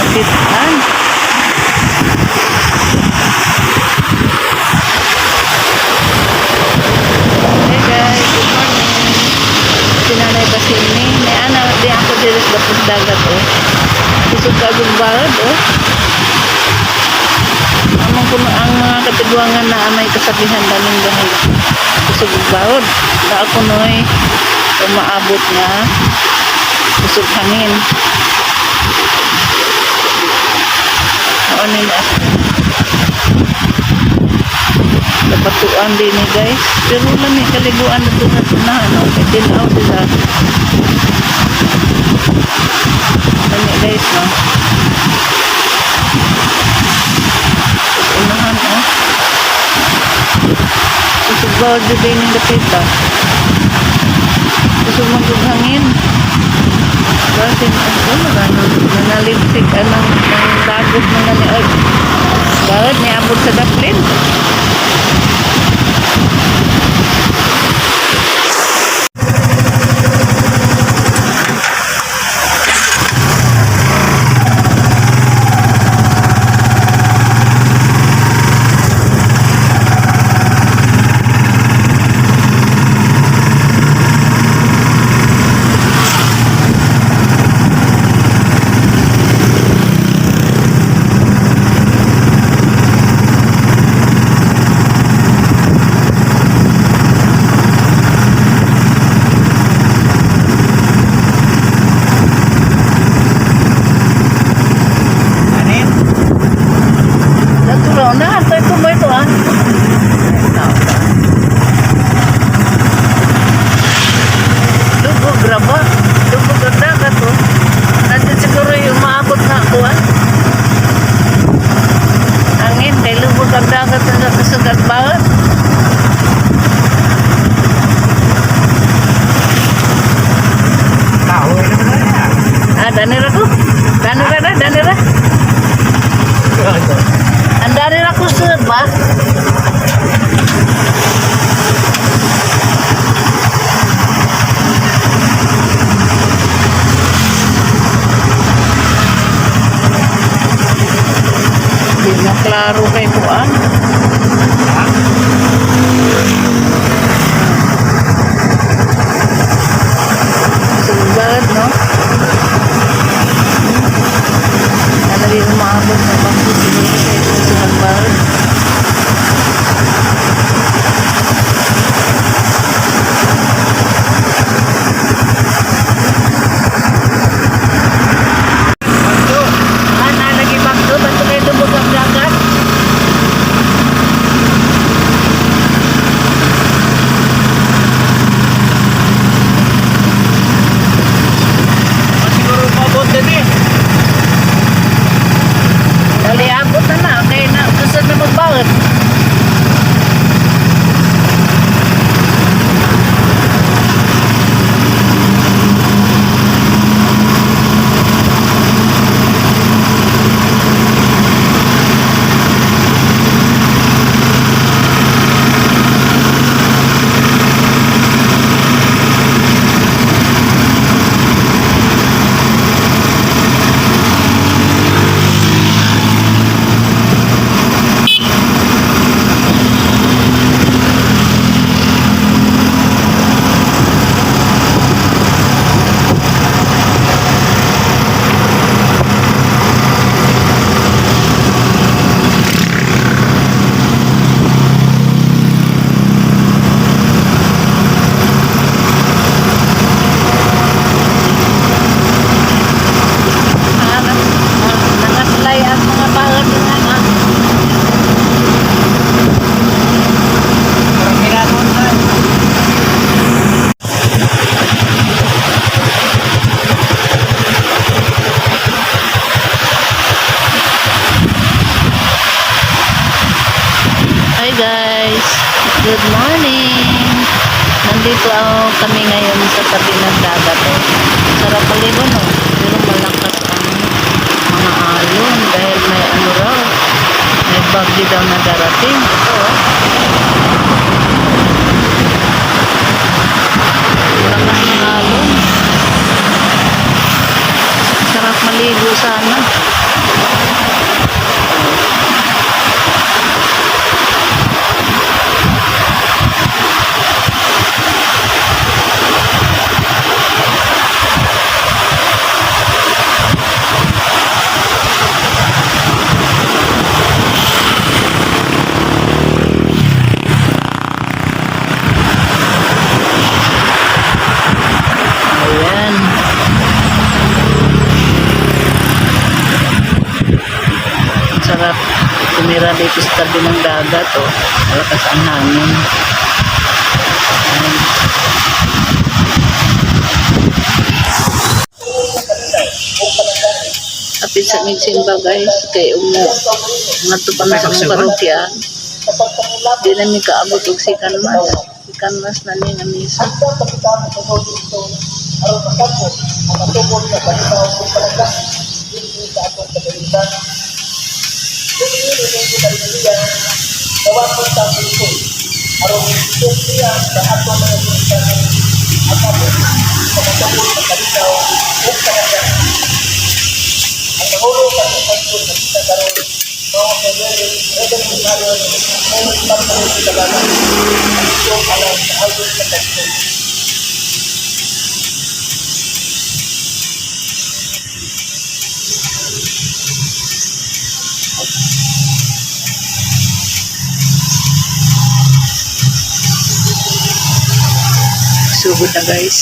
Kapitan. Hey guys, good morning. Si Nanay Basini. May ana, di ako diri sa dapos dagat oh. Kusog kagong bahad oh. Among kuno ang mga katiguangan na may kasabihan daming dahil kusog og bahod. Da ako noy umaabot nga kusog hangin. Ano ni ako. Napatuan din ni guys. Pero lami kaliguan na doon sa unahan. No? Kay tinaw sila. Lami guys, no? Tapos unahan, oh. Kusog ba din yung dapita? Kusog magughangin. Basin, ano, ano, nanaligsik anang ng dagos na nga ni Oy. Bakit niabot sa daplin? Anin? Natural na, ito ito ba ito ah? Lubog ra ba? Lubog ang dagat oh. Nandun siguro yung umaabot na ako ah. Angin, kay lubog ang dagat na kasugat bawat. Kahoy naman na yan. Ah, danira ko. Danira na, danira. Ang danira ko sa ba? Hindi na klaro kay kuan. Ha? Sugad, no? Ano din umaabot ng bangko siguro kay sa bag. Bagyo. Ah, nalagi bangko, bato kay lubog ang dagat. Ah, siguro paabot din eh. Dali abot na na, kay na gusto na magbaot. Ah, nangaslay ang mga baot nga na. Parang hinamon na. Hi guys! Good morning! Nandito ako kami ngayon sa tabi ng dagat. Oh. Sarap paligo no? Pero malakas ang mga alon dahil may ano raw, may bagyo daw na darating. Ito oh. Lakas ng alon. Dito sa tabi ng dagat, oh. Malakas ang hangin. Ayan. Apit sa simba, guys, kay umo. Ngadto pa man sa among parokya. Di namin kaabot og second mass. Second mass na ni nga misa. Aron masabot ang matubod nga kalinaw ug panaglahi dinhi sa atong kagalingan. Dinhi ni Galilea, dawaton sa lingkod aron isip niya sa atong mga ginikanan ang mabuti sa matubod nga kalinaw ug panaglahi. Ang Pangulo sa atong lingkod nga kita karon mao si Reverend Mayor Raymond Pagkaroon Sitabana, ang iyong alang sa Altos sa Pagkaroon. Sugod na, guys.